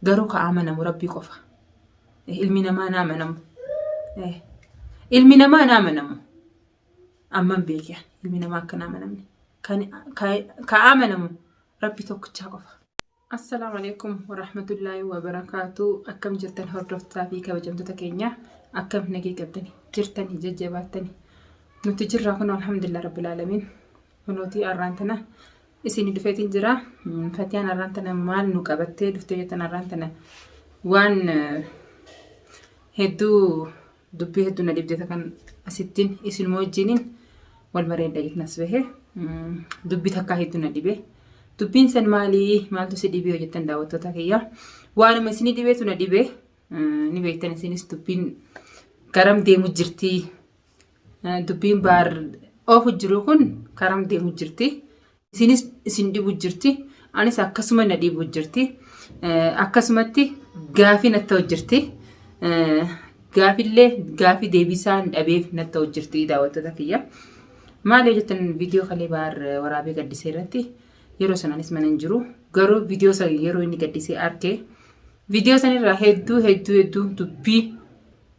Garuu ka amanamu Rabbii qofa. Ilmi namaa na amanamu. Ilmi namaa na amanamu. Amman beekee ilmi namaa akka na amanamne. Ka amanamu Rabbi tokkichaa qofa. Assalaamu alaikum warahmatullaahi wabarakaatu. Akkam jirtan hordoftotaa fi kabajamtoota keenya? Akkam nagee qabdani? Jirtani jajjabaattani? Nuti jirraa kun alhamdulillah rabbil aalamiin. Kunooti arraan tana isin dhufeetiin jira. Fatiyaan arraan tana maal nu qabattee dhuftee jettan, arraan tana waan hedduu dubbii hedduu na dhibde kan asittiin isinuma wajjiniin wal mareedha jettan as bahe. Dubbii takkaa hedduu na dhibe. Dubbiin san maalii, maaltu si dhibee jettan, daawwattoota kiyya? Waanuma isinii dhibeetu na dhibe. Ni beektan isinis dubbiin garam deemu jirti. Dubbiin baar oofu jiru kun karam deemu jirti. Isinis isin dhibu jirti. Anis akkasuma na dhibu jirti. Akkasumatti gaafii natti ta'u jirti. Gaafillee gaafii deebisaan dhabeef natti ta'u jirti, daawwattoota kiyya. Maal yoo jettan, viidiyoo kalee baar waraabee gaddisee irratti yeroo sanaanis mana hin jiru. Garuu viidiyoo san yeroo inni gaddisee arkee viidiyoo sanirraa hedduu hedduu hedduu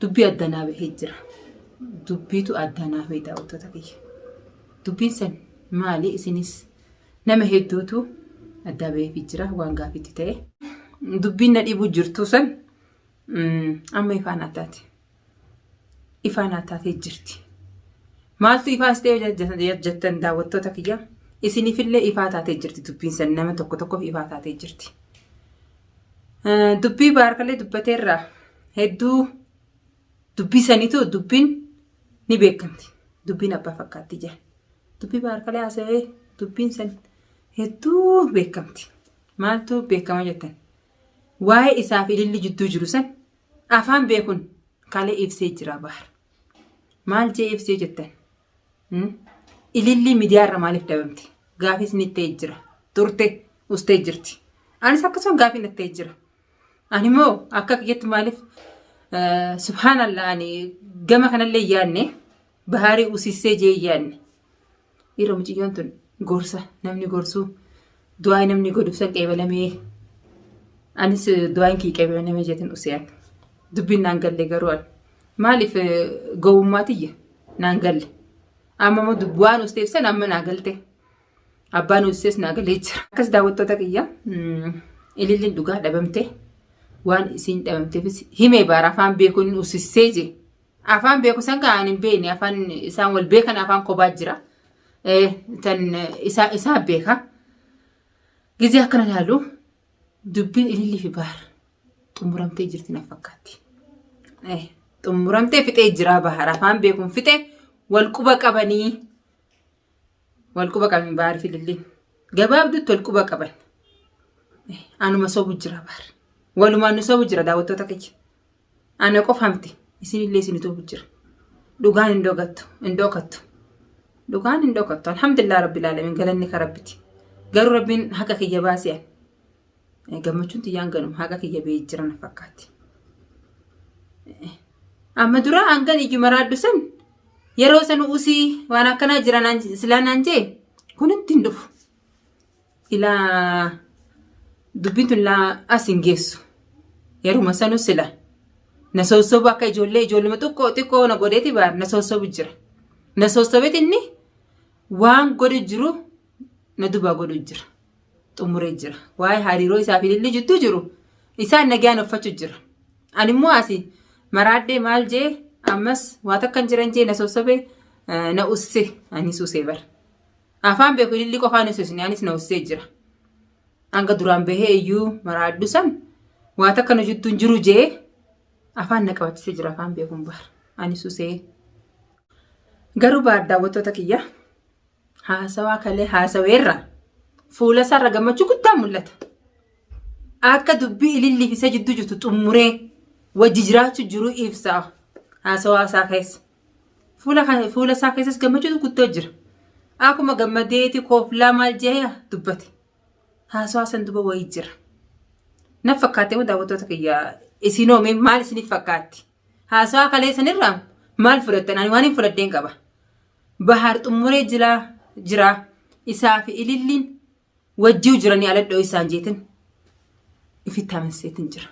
dubbii addanaa bahee jira. Dubbiitu addanaa bahee, daawwattoota kiyya. Dubbiin san maali? Isinis nama hedduutu addaa baheefii jira waan gaafiitti ta'e. Dubbiin na dhibuu jirtu san amma ifaa naa taate. Ifaa naa taatee jirti. Maaltu ifaas ta'e jettan, daawwattoota kiyya? Isiniifillee ifaa taatee jirti, dubbiin san nama tokko tokkoof ifaa taatee jirti. Dubbii baarkalee dubbateerraa hedduu dubbii saniitu dubbiin ni beekamti. Dubbiin abbaa fakkaatti jira. Dubbii baarkalee haasawee dubbiin san hedduu beekamti. Maaltu beekama jettan? Waa'ee isaa fi ililli jidduu jiru san afaan beekuun kalee ibsee jira baar. Maal jee ibsee jettan? Ililli miidiyaarra maaliif dhabamte? Gaafis ni ta'e jira. Turte ustee jirti. Anis akkasuma gaafii natti ta'e jira. Ani immoo akka kiyyatti maaliif, subhaanallah, ani gama kanallee yaadne, bahaarii usissee jee yaadne. Yeroo mucayyoon tun gorsa namni gorsuu, du'aa namni godhu san qeebalamee, anis du'aan kii qeebalamee jeetin useen. Dubbiin naan galle, garuu ani maaliif gowwummaa tiyya naan galle. Amma immoo waan usteef san amma naa galte. Abbaan ustees naa galee jira. Akkas daawwattoota kiyya, ililliin dhugaa dhabamte, waan isiin dhabamteefis himee baara afaan beekuun usissee jee. Afaan beeku san kan hin beekne, afaan isaan wal beekan, afaan kophaa jira. Tan isaa beeka. Gizee akkana ilaalu dubbiin ilillii fi baar xumuramtee jirti na fakkaatti. Xumuramtee fixee jira bahar, afaan beekuun fixee, wal quba qabanii, wal quba qabanii baar fi ililliin gabaabduutti wal quba qaban. Anuma sobu jira baar. Walumaan nu sobu jira, daawwattoota kiyya. Ana qofa miti, isinillee isin sobu jira. Dhugaan hin dhogattu, hin dhokattu. Dhugaan hin dhokattu. Alhamdulillah rabbil alamin, galanni ka rabbiti. Garuu rabbiin haqa kiyya baasee ani. Gammachuun tiyyaan ganuma haqa kiyya ba'ee jira na fakkaatti. Amma dura hangan iyyu maraadhu san yeroo san usii waan akkanaa jira naan silaa naan jee kun hundi hin dhufu. Ilaa dubbiin tun laa as hin geessu. Yeruma sanu sila na sossobu akka ijoollee ijoolluma xiqqoo xiqqoo na godheeti baar na sossobu jira. Na sossobeeti inni waan godhu jiru na dubaa godhu jira. Xumuree jira. Waa'ee hariiroo isaa fi ililli jidduu jiru isaan nagaan uffachuu jira. Ani immoo asi maraadhee maal jee, ammas waa takka hin jiran jee na sossobee na usse, anis usee bara. Afaan beeku ililli qofaan ussisne, anis na ussee jira. Hanga duraan bahee iyyuu maraadhu san waa takka nu jidduu hin jiru jee afaan na qabachisee jira afaan beekuun baar. Anis usee. Garuu baar, daawwattoota kiyya, haasawaa kalee haasaweerra fuula isaarra gammachuu guddaan mul'ata. Akka dubbii ililliif isa jidduu jirtu xumuree wajji jiraachuu jiru ibsa haasawaa isaa keessa. Fuula isaa keessas gammachuu guddoo jira. Akkuma gammadeeti kooflaa maal jee dubbate. Haasawaa san duba wayii jira. Na fakkaate moo, daawwattoota kiyya, isinoo mee maal isiniif fakkaatti? Haasawaa kalee sanirraa maal fudhattan? Ani waan hin fudhadheen qaba. Bahaar xumuree jira jira, isaa fi ililliin wajjiu jiranii aladhoo isaan jeetin. Ifitti amanseetiin jira.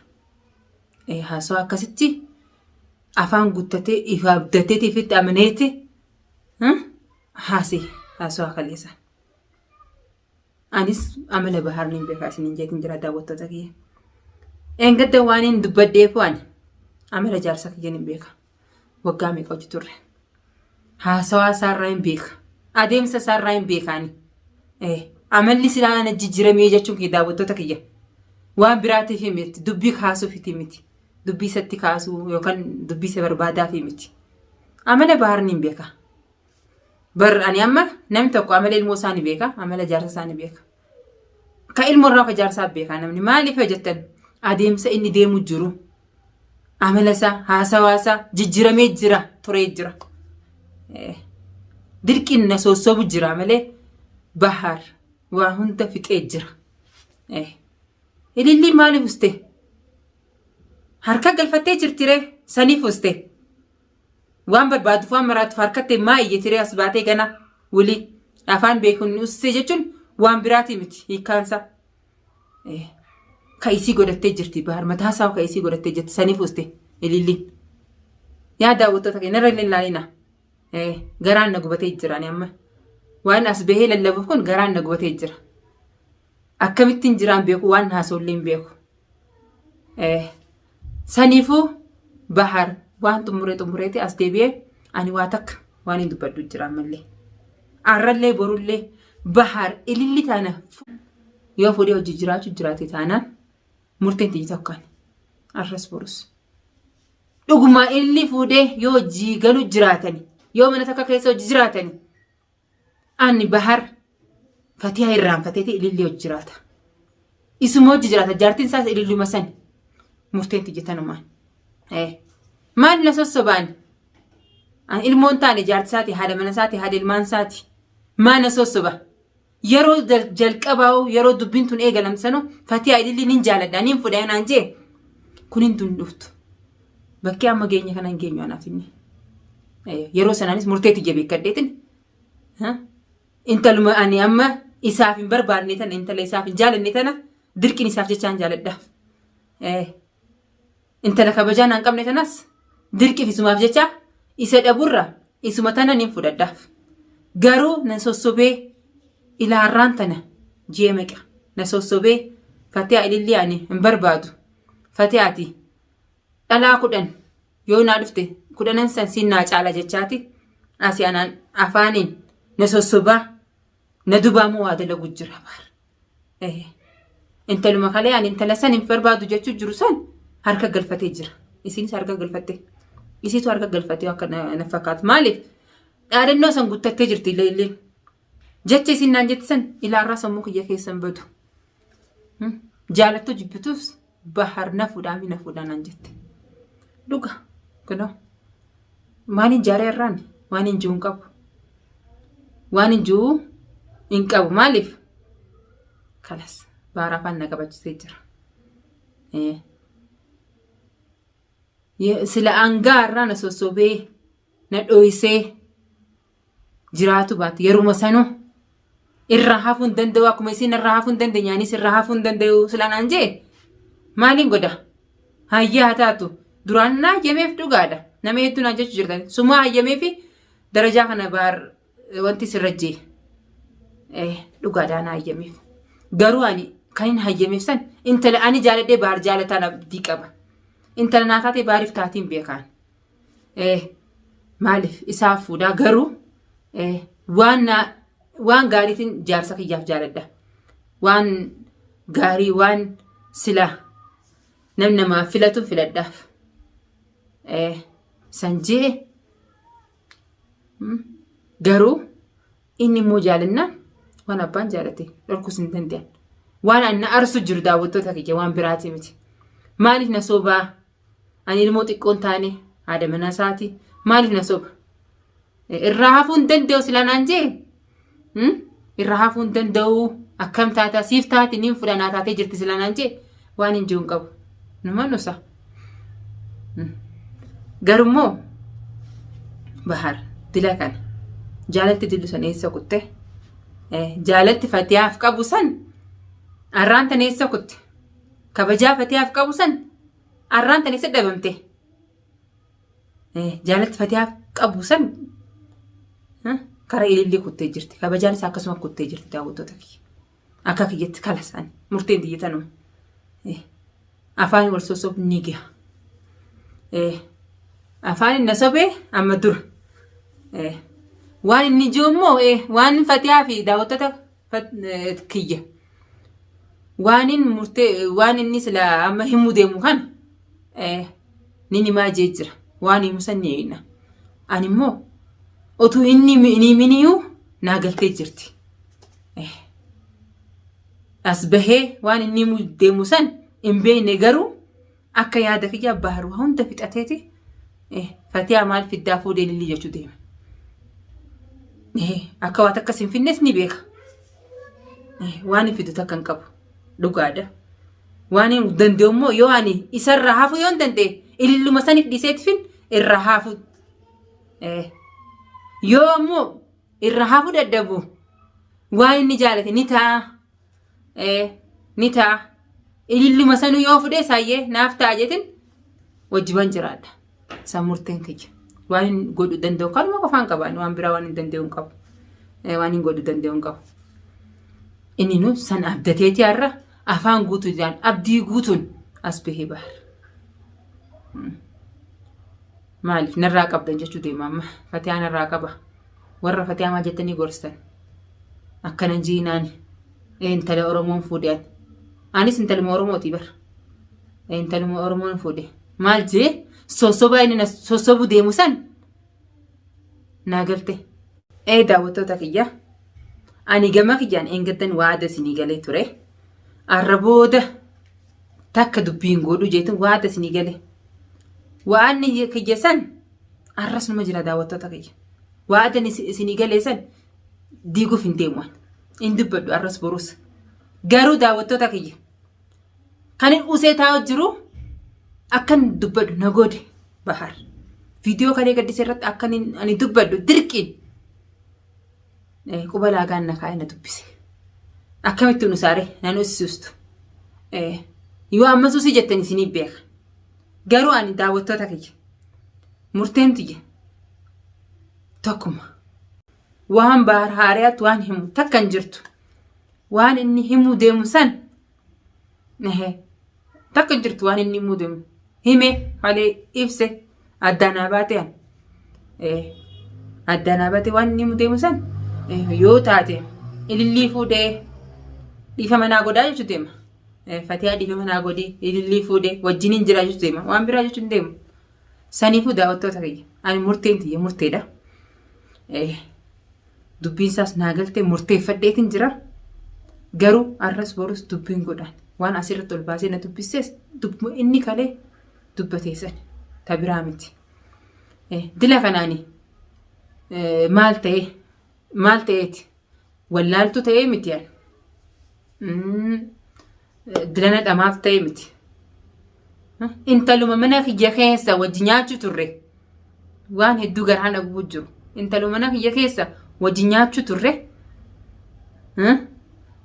Haasawaa akkasitti afaan guuttatee ifa abdateeti ifitti amaneeti haasee haasawaa kaleessa. Anis amala Bahaar niin beekaa isiniin jeetiin jira daawwattoota kiyya. Eengadda waan hin dubbadheef waan amala jaarsa kiyya niin beeka. Waggaa meeqa hojii turre. Haasawaa isaarraa hin beeka. Adeemsa isaarraa hin beekaani. Amalli silaa ana jijjiiramee jechuun kiyya daawwattoota kiyya. Waan biraatiif miti dubbii kaasuufiti miti. Dubbii isatti kaasuu yookaan dubbii isa barbaadaaf miti. Amala Bahaar niin beeka. Bar ani amma namni tokko amala ilmoo isaa ni beeka, amala jaarsa isaa ni beeka. Ka ilmoo irraa ka jaarsaa beeka namni maaliif yoo jettan adeemsa inni deemu jiru amala isaa haasawaa isaa jijjiiramee jira turee jira. Dirqiin na sossobu jira malee Bahaar waa hunda fixee jira. Ilillii maaliif uste? Harka galfattee jirtiree saniif uste. Waan barbaaduuf waan maraatuuf harkattee maa iyyitiree as baatee gana wili afaan beekuun ussee jechuun waan biraatii miti hiikkaansaa. Ka isii godhattee jirti baar mataa isaa ka isii godhattee jirti saniif uste ililliin. Yaa daawwattoota keenya irra illee ilaalina. Garaan na gubatee jira ani amma. Waan as bahee lallabuuf kun garaan na gubatee jira. Akkamittiin jiraan beeku waan haasa'ullee hin beeku. Saniifuu Bahar waan xumuree xumureeti as deebi'ee ani waa takka waan hin dubbadhu jira ammallee. Arrallee borullee Bahar ililli taana yoo fuudhee hojii jiraachuu jiraate taanaan murteen tiyyi tokkaan arras borus. Dhugumaa ililli fuudhee yoo hojii galu jiraatani yoo mana takka keessa hojii jiraatani Ani Bahar Fatiha irraanfateeti ililli hojii jiraata. Isuma hojii jiraata jaartiin isaas ililluma sani. Murteen tiyya tanumaan. Maal na sossobaan? Ani ilmoon taane jaarti isaati haadha mana isaati haadha ilmaan isaati. Maa na sossoba? Yeroo jalqabaa yeroo dubbiin tun eegalamsanu Fatiha ililli nin jaaladha nin fudha naan jee kun hin tun dhuftu. Bakkee amma geenye kana hin geenyu anaaf inni. Yeroo sanaanis murtee tiyya beekkadheetin intaluma ani amma isaaf hin barbaadne tana intala isaaf hin jaalanne tana dirqiin isaaf jechaan jaaladhaaf. Intala kabajaa naan qabne tanas dirqiif isumaaf jecha isa dhaburra isuma tana nin fudhadhaaf. Garuu na sossobee ilaarraan tana ji'a meeqa na sossobee Fatiyaa ilillii ani hin barbaadu. Fatiyaati dhalaa 10 yoo naa dhufte kudhanan san siin naa caala jechaati asi anaan afaaniin na sossobaa na dubaa moo waa dalagu jira baar. Intaluma kalee ani intala san hin barbaadu jechuu jiru san harka galfatee jira. Isinis harka galfatte. Isiitu harka galfatee akka na fakkaatu. Maaliif? Dhaadannoo san guuttattee jirti illee illee. Jecha isin naan jette san ilaarraa sammuu kiyya keessa hin badu. Jaalattuu jibbitus Bahar na fuudhaa mi na fuudhaa naan jette. Dhuga kunoo waan hin jaaree irraan waan hin jiru hin qabu. Waan hin jiru hin qabu maaliif? Kalas Bahar afaan na qabachisee jira. Sila hangaa irraa na sossobee na dhoysee jiraatu baate yeruma sanuu irraa hafuu hin danda'u akkuma isiin irraa hafuu hin dandeenye anis irraa hafuu hin danda'u silaa naan jee maaliin godha hayyaa haa taatu duraan naa hayyameef dhugaadha nama hedduu naan jechuu jirtan sumaa hayyameefi darajaa kana baar wanti sirra jee dhugaadhaa naa hayyameef garuu ani kan hin hayyameef san intala ani jaaladhee baar jaalataan abdii qaba intala naa taatee baariif taatiin beekaan. Maaliif isaaf fuudhaa garuu waan waan gaariitiin jaarsa kiyyaaf jaaladha. Waan gaarii waan sila nam namaaf filatu filadhaaf. San jee garuu inni immoo jaalannaan waan abbaan jaalate dhorkuus hin danda'an. Waan an na arsu jiru daawwattoota kiyya waan biraatii miti. Maaliif na sobaa? Ani ilmoo xiqqoon taane haadha manaa isaati. Maaliif na soba? Irraa hafuu hin danda'u sila naan jee. Irraa hafuu hin danda'u. Akkam taata siif taati niin fudha naa taatee jirti sila naan jee. Waan hin jiru hin qabu. Numa nusa. Garummoo Bahar dila kana jaalatti dillu san eessa kutte? Jaalatti fatiyaaf qabu san arraan tan eessa kutte? Kabajaa Fatiyaaf qabu san arraan tan isa dhabamte. Jaalatti Fatiyaaf qabu san karaa ilillii kuttee jirti. Kabajaan isaa akkasuma kuttee jirti daawwattoota kiyya. Akka kiyyatti kalas ani murteen tiyya tanuma. Afaan wal sossobu ni gaha. Afaan inni sobee amma dura. Waan inni jiru immoo waan Fatiyaa fi daawwattoota kiyya. Waan inni murtee waan inni sila amma himuu deemu kana ni himaa jee jira. Waan himu san ni eegna. Ani immoo otuu inni hin himiniyyuu naa galtee jirti. As bahee waan inni himuu deemu san hin beekne garuu akka yaada kiyyaa baharu hunda fixateeti Fatiyaa maal fiddaa fuudhee lillii jechuu deema. Akka waan takka hin finnes ni beeka. Waan hin fidu takka hin qabu. Dhugaadha. Waan hin danda'u immoo yoo ani isarraa hafu yoo hin danda'e illuma saniif dhiiseetifin irraa hafu. Yoo ammoo irraa hafu dadhabu waan inni jaalate ni ta'a. Ni ta'a. Ililluma sanuu yoo fudhee saayyee naaf ta'a jetin wajjiban jiraadha. San murteen kiyya. Waan hin godhu danda'u kanuma qofaan qaba. Waan biraa waan hin danda'u hin qabu. Waan hin godhu danda'u hin qabu. Inni nu san abdateeti har'a afaan guutuudhaan abdii guutuun as bahee bahar. Maaliif narraa qabdan jechuu deema amma. Fatihaa narraa qaba. Warra Fatihaa maal jettanii gorsitan? Akkana jiinaani. Intala Oromoon fuudhe ani. Anis intaluma Oromooti bar. Intaluma Oromoon fuudhe. Maal jee sossobaa inni na sossobuu deemu san naa galte. Ee daawwattoota kiyya. Ani gama kiyyaan eengaddan waada isinii galee ture. Arra booda takka dubbiin godhu jeetin waada isinii gale. Waanni kiyya san arras numa jira daawwattoota kiyya. Waadan isinii galee san diiguuf hin deemu ani. Hin dubbadhu arras borus. Garuu daawwattoota kiyya kan hin usee taa'u jiru akkan dubbadhu na godhe Bahar. Viidiyoo kalee gaddisee irratti akkan ani dubbadhu dirqiin quba laagaan na kaa'ee na dubbise. Akkamitti nu saare nan ussistu. Yoo ammas usii jettan isinii beeka. Garuu ani daawwattoota kiyya murteen tiyya tokkuma. Waan Bahar haariyaatti waan himu takka hin jirtu. Waan inni himuu deemu san takka hin jirtu waan inni himuu deemu. Hime halee ibse addaan haa baate an. Addaan haa baate waan inni himuu deemu san yoo taate ilillii fuudhee dhiifama naa godhaa jechuu deema. Fatiyaa dhiifama naa godhii ilillii fuudhee wajjiniin jira jechuu deema. Waan biraa jechuu hin deemu. Saniifuu daawwattoota kiyya ani murteen tiyya murteedha. Dubbiin isaas naa galtee murteeffadheetiin jira. Garuu arras borus dubbiin godhaan waan asirratti ol baasee na dubbisees inni kalee dubbatee san ta biraa miti. Dila kanaani maal ta'ee maal ta'eeti wallaaltuu ta'ee miti ani. Dilana dhamaaf ta'e miti. Intaluma mana kiyya keessa wajji nyaachuu turre. Waan hedduu garaan dhaguu jiru. Intaluma mana kiyya keessa wajji nyaachuu turre.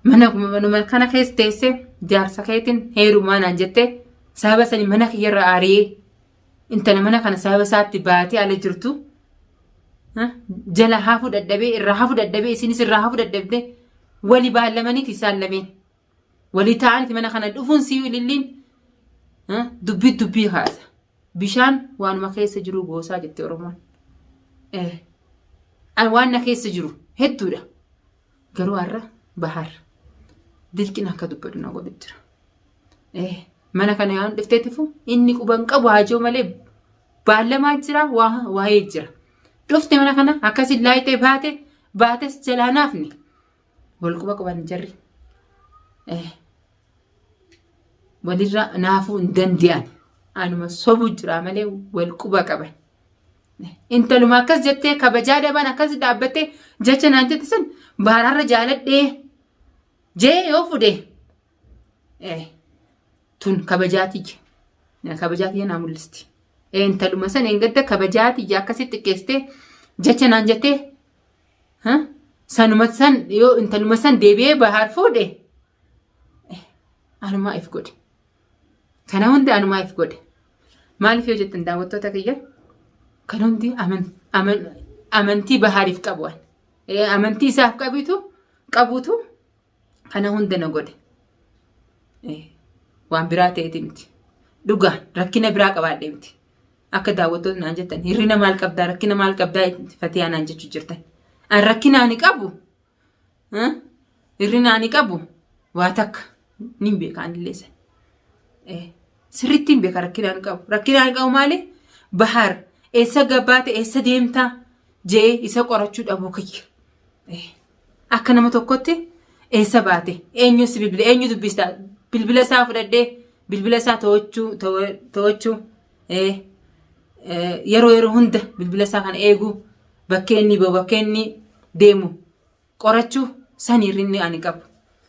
Mana kana keessa teessee jaarsa keetiin heerumaa naan jettee sababa sanii mana kiyyarra aariyee intala mana kana sababa isaatti baatee ala jirtu jala hafuu dadhabee irraa hafuu dadhabee isinis irraa hafuu dadhabdee wali baallamaniiti isaan lameen walii ta'aniiti mana kana dhufuun siyyuu ililliin dubbii dubbii kaasa bishaan waanuma keessa jiru goosaa jette Oromoon. Waan na keessa jiru hedduudha garuu har'a bahar dirqina akka dubbadhu na godhu jira. Mana kana yoo dhufteetifu inni quban qabu haajoo malee baallamaa jira waa'ee jira. Dhufte mana kana akkasi laayitee baate baates jalaa naafni. Wal quba qaban jarri. Walirra naafuu hin danda'an. Anuma sobuu jira malee wal quba qaban. Intaluma akkas jettee kabajaa dhaban akkas dhaabbattee jecha naan jette san baaraarra jaaladhee jee yoo fudhe tun kabajaa tiyya. Kabajaa tiyya naa mul'isti. Intaluma san eengadda kabajaa tiyya akkasitti xiqqeessitee jecha naan jettee sanuma san yoo intaluma san deebi'ee bahaar fuudhe anumaa if godhe. Kana hunda anumaa if godhe. Maaliif yoo jettan daawwattoota kiyya kan hundi amantii bahaariif qabu an. Amantii isaaf qabitu qabutu kana hunda na godhe. Waan biraa ta'eeti miti. Dhugaan rakkina biraa qabaadhe miti. Akka daawwattoota naan jettan hirrina maal qabdaa rakkina maal qabdaa fatiyaa naan jechuu jirtan. An rakkina ani qabu hirrina ani qabu waa takka nin beeka anillee san. Sirriitti hin beeka rakkina ani qabu. Rakkina ani qabu maali? Bahar eessa gabbaate eessa deemtaa jee isa qorachuu dhabuu kiyya. Akka nama tokkotti eessa baate eenyu si bilbila eenyu dubbista bilbila isaa fudhadhee bilbila isaa to'achuu to'achuu yeroo yeroo hunda bilbila isaa kana eeguu bakkee inni bahu bakkee inni deemu qorachuu san hir'inni ani qabu.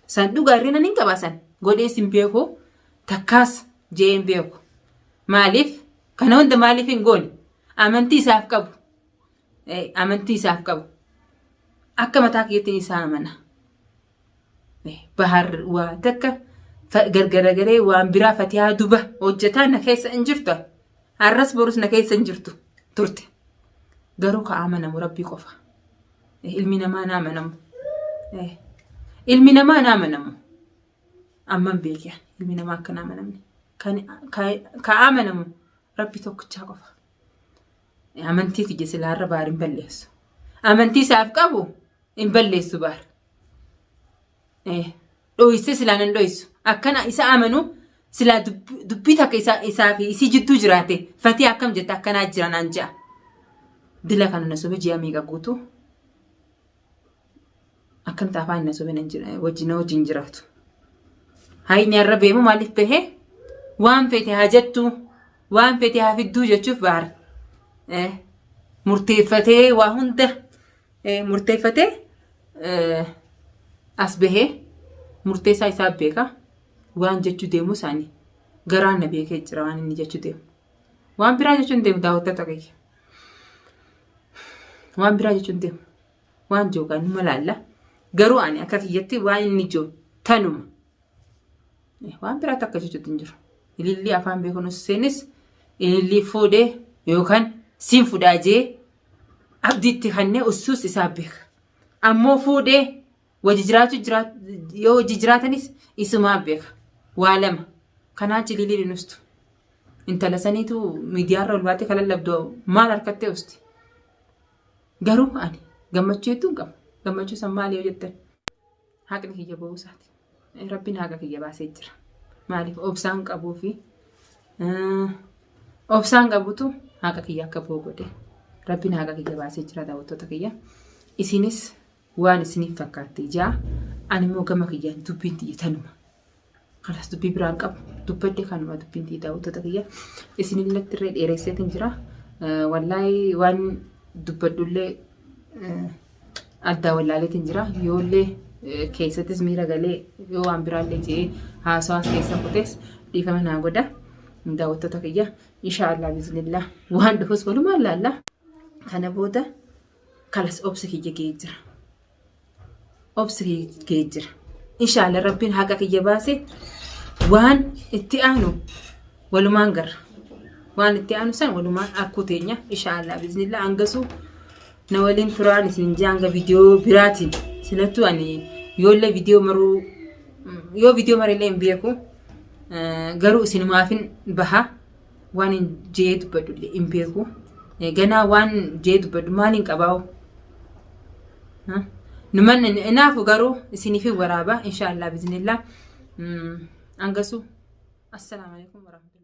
San dhugaa hir'ina ni qaba san godhees hin beeku takkaas jee hin beeku. Maaliif kana hunda maaliif hin goone amantii isaaf qabu. Amantii isaaf qabu. Akka mataa kiyyatti isaa amana. Bahar waa takka gargaragaree waan biraa fatihaa duba hojjetaa na keessa hin jirtu. Har'as borus na keessa hin jirtu turte. Garuu ka amanamu rabbii qofa. Ilmi namaa na amanamu. Ilmi namaa na amanamu. Amman beekee ilmi namaa akka na amanamne. Ka amanamu rabbi tokkichaa qofa. Amantii kiyya silaarra baar hin balleessu. Amantii isaaf qabu hin balleessu baar. Dhoyse silaa nan dhoysu. Akkana isa amanu silaa dubbii takka isaa fi isii jidduu jiraate fatii akkam jette akkanaa jira naan je'a. Dila kana na sobe ji'a meeqa guutuu akkamitti afaan na sobe nan jira wajjin na wajjin jiraatu. Hayni har'a beemu maaliif bahee waan feete haa jettu waan feete haa fidduu jechuuf baara. Murteeffatee waa hunda murteeffatee as bahee murteessaa isaa beeka waan jechuu deemu isaanii garaan na beekee jira waan inni jechuu deemu. Waan biraa jechuun deemu daawwattoota kiyya. Waan biraa jechuun deemu. Waan joogaa numa laalla. Garuu ani akka kiyyatti waan inni jiru tanuma. Waan biraa takka jechuutti hin jiru. Ilillii afaan beekuun seenis ilillii fuudhee yookaan siin fudhaa jee abdiitti kannee ussuus isaa beeka. Ammoo fuudhee wajji jiraachuu yoo wajji jiraatanis isumaa beeka. Waa lama. Kanaa achi ilillii dhinustu. Intala saniitu miidiyaarra ol baatee kan lallabdu maal harkattee usti. Garuu ani gammachuu hedduun qaba. Gammachuu san maali yoo jettan haqni kiyya ba'uu isaati. Rabbiin haqa kiyya baasee jira. Maaliif obsaan qabuu fi obsaan qabutu haqa kiyya akka ba'u godhe. Rabbiin haqa kiyya baasee jira daawwattoota kiyya. Isinis waan isiniif fakkaatte ijaa ani immoo gama kiyyaan dubbiin tiyya tanuma. Kanas dubbii biraan qabu. Dubbadde kanuma dubbiin tiyya daawwattoota kiyya. Isinillatti irree dheeresseetiin jira. Wallaahi waan dubbadhullee addaa wallaaleetiin jira. Yoollee keessattis miira galee yoo waan biraallee je'ee haasawaas keessa kutees dhiifama naa godha. Daawwattoota kiyya. Inshaallah biiznillah waan dhufus walumaan laalla. Kana booda kalas obsi kiyya ga'ee jira. Obsi kiyya ga'ee jira. Inshaallah rabbiin haqa kiyya baase waan itti aanu walumaan garra. Waan itti aanu san walumaan akkuu teenya inshaallah biiznillah hangasuu na waliin turaan isin jee hanga viidiyoo biraatiin silattuu ani yoollee viidiyoo maruu yoo viidiyoo marillee hin beeku garuu isinumaafin baha. Waan hin jee dubbadhu illee hin beeku. Ganaa waan jee dubbadhu maaliin qabaa'u? Numan inaafu garuu isiniif hin waraaba inshaallah biiznillah. Angasu assalaamu alaikum warahmatullahi.